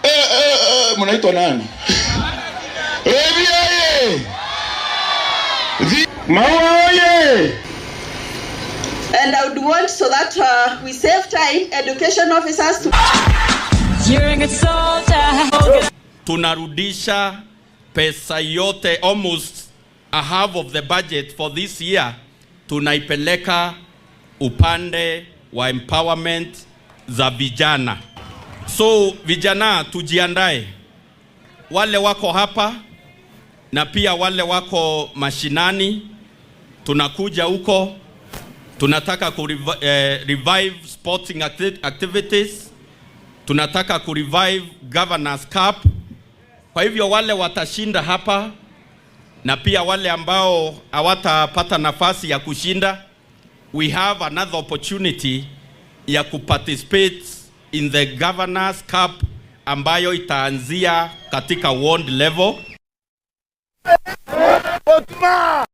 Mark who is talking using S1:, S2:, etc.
S1: Eh, eh, eh, mnaitwa nani? Revi oye! Maua oye!
S2: And I would want, so that we save time, education officers to
S3: You're a good soldier.
S4: Tunarudisha pesa yote, almost a half of the budget for this year, tunaipeleka upande wa empowerment za vijana. So vijana tujiandae, wale wako hapa na pia wale wako mashinani, tunakuja huko, tunataka ku revive sporting activities, tunataka ku revive Governors Cup. Kwa hivyo wale watashinda hapa na pia wale ambao hawatapata nafasi ya kushinda, we have another opportunity ya kuparticipate in the Governors Cup ambayo itaanzia katika ward level.
S5: Otma!